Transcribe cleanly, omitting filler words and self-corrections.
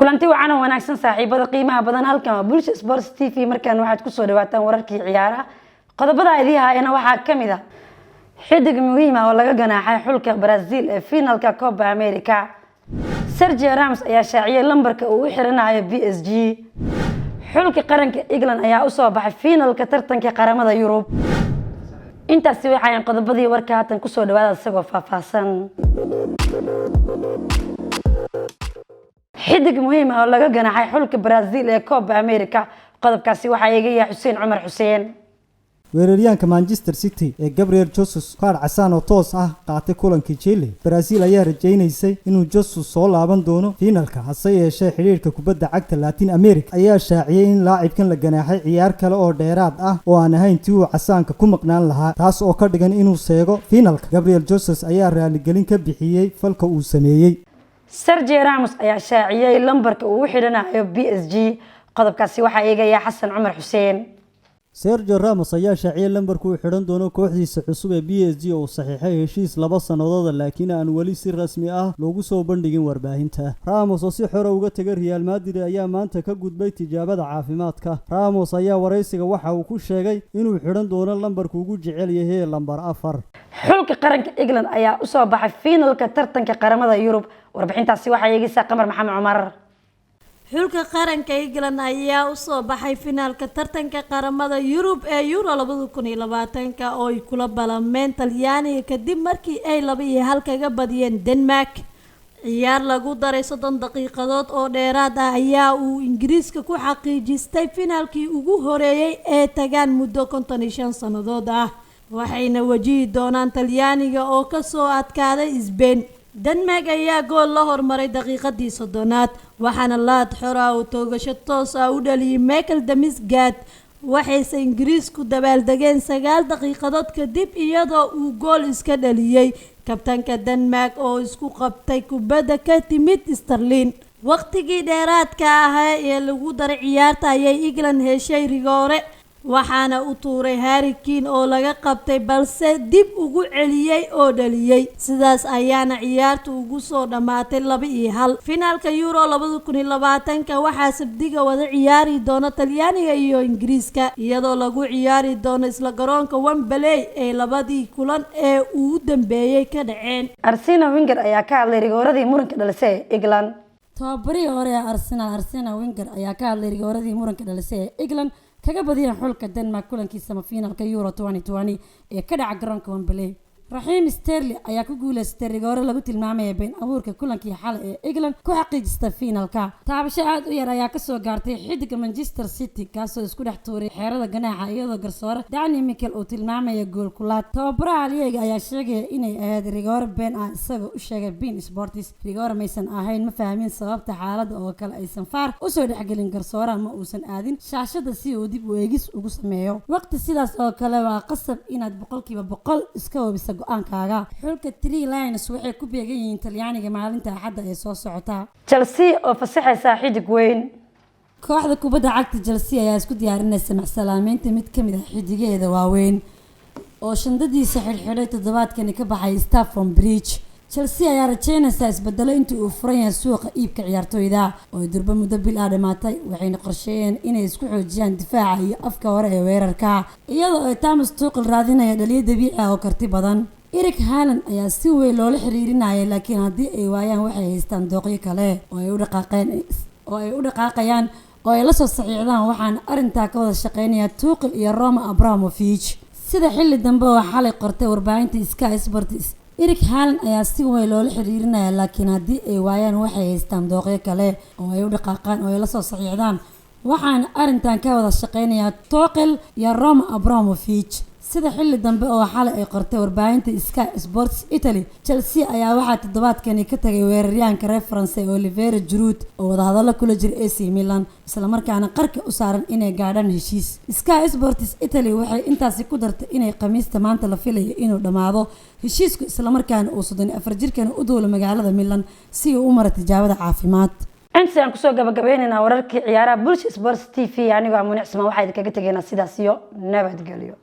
Kulanti wacan oo wanaagsan, saaxiibada qiimaha badan. Halkan waa Bulsha Sports TV. Markaan waxaad kusoo dhawaataan wararkii ciyaaraha. Qodobada idii haayana waxaa ka mid ah xidig muhiim ah oo laga ganaaxay xulka Brazil ee finalka Copa America. Sergio Ramos ayaa shaaciyay lambarka uu u xiranayo PSG. Xulka qaranka England ayaa usoo baxay finalka tartanka qaramada Yurub. Intaasi waxayan qodobadii warka. Haatan kusoo dhawaada isagoo faahfaahsan. Xidig muhiim ah oo laga ganaxay xulka Brazil ee Copa America, qodobkaasi waxaa eegaya Xuseen Cumar Xuseen. Weeraryaanka Manchester City ee Gabriel Jesus kaadh casaan oo toos ah qaatay kulankii Chile. Brazil ayaa rajaynaysay inuu Jesus soo laaban doono fiinalka, hase yeeshee xidhiirka kubadda cagta Latin America ayaa shaaciyey in laacibkan la ganaaxay ciyaar kale oo dheeraad ah oo aan ahayn tii uu casaanka ku maqnaan lahaa, taas oo ka dhigan inuu seego fiinalka. Gabriel Jesus ayaa raaligelin ka bixiyey falka uu sameeyey. Sergio Ramos ayaa shaaciyey lambarka uu u xidhanayo PSG. Qodobkaasi waxaa eegaya Xasan Cumar Xuseen. Sergio Ramos ayaa shaaciyey lambarku uu xidhan doono kooxdiisa cusub ee PSG oo saxiixay heshiis 2 sannadood, laakiin aan weli si rasmi ah loogu soo bandhigin warbaahinta. Ramos oo si xora uga tegay Real Madrid ayaa maanta ka gudbay tijaabada caafimaadka. Ramos ayaa waraysiga waxa uu ku sheegay inuu xidhan doono lambarku ugu jecel yahay, lambar 4. Xulka qaranka England ayaa usoo baxay finalka tartanka qaramada Yurub. Warbixintaasi waxaa eegaysaa Qamar Maxamed Cumar. Xulka qaranka England ayaa usoo baxay finaalka tartanka qaramada Yurub ee Euro 2020-ka oo ay kula balameen Talyaaniga, kadib markii ay 2-1 kaga badiyeen Denmark. Ciyaar lagu daray 30 daqiiqadood oo dheeraad ah ayaa uu Ingiriiska ku xaqiijistay finaalkii ugu horeeyay ee tagaan muddo 55 sannadood ah, waxayna wajihi doonaan Talyaaniga oo kasoo adkaaday Sbain. Denmark ayaa gool la hormaray daqiiqadii 30aad, waxaana laad xora oo toogasho toos ah u dhaliyay Michael Damsgaard. Waxayse Ingiriisku dabaaldegeen 9 daqiiqadood kadib, iyadoo uu gool iska dhaliyey kabtanka Denmark oo isku qabtay kubadda ka timid Sterling. Waqtigii dheeraadka ahaa ee lagu daray ciyaarta ayay England heshay rigoore, waxaana u tuuray Harry Kane oo laga qabtay, balse dib ugu celiyey oo dhaliyey. Sidaas ayaana ciyaartu ugu soo dhammaatay 2-1. Finaalka Euro 2020-ka waxaa Sabdiga wada ciyaari doona Talyaaniga iyo Ingiriiska, iyadoo lagu ciyaari doono isla garoonka Wembley ee labadii kulan ee ugu dambeeyey ka dhaceen. Arsene Wenger ayaa ka hadlay rigooradii muranka dhalisay ee England. Tababarihii hore ee Arsenal, Arsene Wenger, ayaa ka hadlay rigooradii muranka dhalisay ee England kaga badiyeen xulka Denmark kulankii semifinalka Euro 2020 ee ka dhaca garoonka Wembley. Raheem Sterling ayaa ku guuleystay rigoore lagu tilmaamaya been abuurka kulankii xalay ee England ku xaqiijista finalka. Taabasho aad u yar ayaa kasoo gaartay xidiga Manchester City, kaasoo isku dhex tuuray xeerada ganaaxa, iyadoo garsoore Danny Michael uu tilmaamaya gool kulaad. Tababaraha Liyaga ayaa sheegaya inay ahayd rigoore been ah, isagoo u sheegay beIN Sports: "Rigoore maysan ahayn. Ma fahmin sababta xaaladda oo kale aysan VAR usoo dhexgelin. Garsooraha ma uusan aadin shaashada si uu dib u eegis ugu sameeyo. Waqti sidaas oo kale waa qasab inaad 100% iska hubisa go-aankaaga." Xulka Three Lions waxay ku beegan yihiin Talyaaniga maalinta Axadda ee soo socota. Chelsea oo fasaxaysaa xidig weyn. Kooxda kubadda cagta Chelsea ayaa isku diyaarinaysa macsalaameynta mid kamid ah xidigaheeda waaweyn oo shandadiisa xidhxidhay toddobaadkani ka baxay Stamford Bridge. Chelsea ayaa rajeynaysaa isbedelo intii uu furan yahay suuqa iibka ciyaartooyda oo ay durba muddo bil ah dhamaatay, waxayna qorsheeyeen inay isku xoojiyaan difaaca iyo afka hore ee weerarka, iyadoo ay Thomas Tuchel raadinaya dhaliyo dabiici ah oo karti badan. Erling Haaland ayaa si weyn loola xiriirinayay, laakiin haddii ay waayaan waxay haystaan dooqyo kale oo ay u dhaqaaqayaan oo ay la soo saxiixdaan, waxaana arrintaa ka wada shaqeynaya Tuchel iyo Roman Abramovich. Sida xilli dambe oo xalay qortay warbaahinta Sky Sports, Erling Haaland ayaa si weyn loola xiriirinaya, laakiin haddii ay waayaan waxay haystaan dooqyo kale oo ay u dhaqaaqaan oo ay la soo saxiixdaan, waxaana arrintan ka wada shaqeynaya Tuchel iyo Roman Abramovich. Sida xilli dambe oo xalay ay qortay warbaahinta Sky Sports Italy, Chelsea ayaa waxaa toddobaadkani ka tagay weeraryahanka reer France Olivier Giroud oo wadahadallo kula jira AC Milan, islamarkaana qarka u saaran inay gaadhaan heshiis. Sky Sports Italy waxay intaasi ku dartay inay Khamiista maanta la filayo inuu dhammaado heshiisku, islamarkaana uu 34 jirkani u duulo magaalada Milan si uu u maro tijaabada caafimaad. Intaas aan kusoo gabagabaynaynaa wararkii ciyaaraha Bulsha Sports TV. Anigoo Amunicman waxaa idinkaga tegaynaa sidaas iyo nabadgelyo.